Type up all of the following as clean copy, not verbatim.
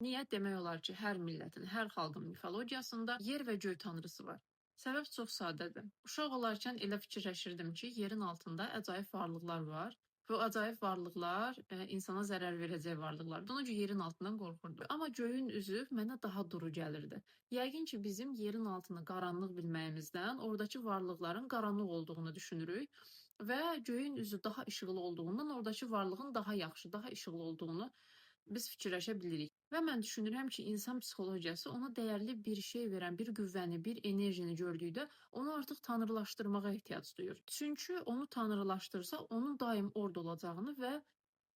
Niyə? Demək olar ki, hər millətin, hər xalqın mifologiyasında yer və göy tanrısı var. Səbəb çox sadədir. Uşaq olarkən elə fikirləşirdim ki, yerin altında əcaib varlıqlar var və o əcaib varlıqlar insana zərər verəcək varlıqlardır. Ona görə yerin altından qorxurdum. Amma göyün üzü mənə daha duru gəlirdi. Yəqin ki, bizim yerin altını qaranlıq bilməyimizdən oradakı varlıqların qaranlıq olduğunu düşünürük və göyün üzü daha işıqlı olduğundan oradakı varlığın daha yaxşı, daha işıqlı olduğunu biz fikirləşə bilirik. Və mən düşünürəm ki, insan psixologiyası ona dəyərli bir şey verən bir qüvvəni, bir enerjini gördükdə onu artıq tanrılaşdırmağa ehtiyac duyur. Çünki onu tanrılaşdırsa, onun daim orada olacağını və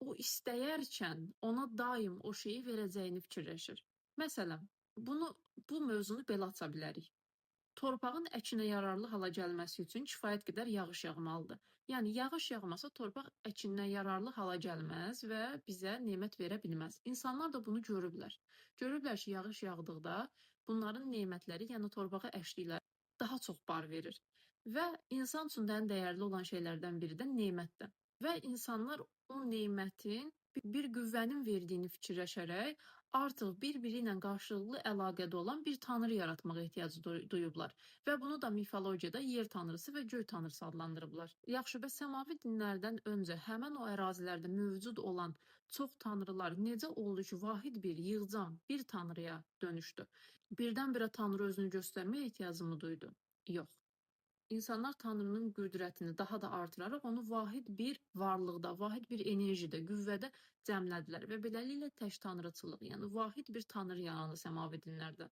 o istəyərkən ona daim o şeyi verəcəyini fikirləşir. Məsələn, bu mövzunu belə aça bilərik. Torpağın əkinə yararlı hala gəlməsi üçün kifayət qədər yağış yağmalıdır. Yəni yağış yağmasa torpaq əkininə yararlı hala gəlməz və bizə nemət verə bilməz. İnsanlar da bunu görüblər. Görüblər ki, yağış yağdıqda bunların nemətləri, yəni torpağa əkdikləri daha çox bar verir. Və insan üçün də ən dəyərli olan şeylərdən biri də nemətdir. Və insanlar o nemətin bir qüvvənin verdiyini fikirləşərək artıq bir-biri ilə qarşılıqlı əlaqədə olan bir tanrı yaratmağa ehtiyacı duyublar və bunu da mifologiyada yer tanrısı və göy tanrısı adlandırıblar. Yaxşı, bəs səmavi dinlərdən öncə həmin o ərazilərdə mövcud olan çox tanrılar necə oldu ki, vahid bir yığcam bir tanrıya dönüşdü? Birdən-birə tanrı özünü göstərməyə ehtiyacı mı duydu? Yox. İnsanlar Tanrının qüdrətini daha da artıraraq onu vahid bir varlıqda, vahid bir enerjidə, qüvvədə cəmlədilər və beləliklə tək tanrıçılıq, yəni vahid bir tanrı yarandı səmavi dinlərdə.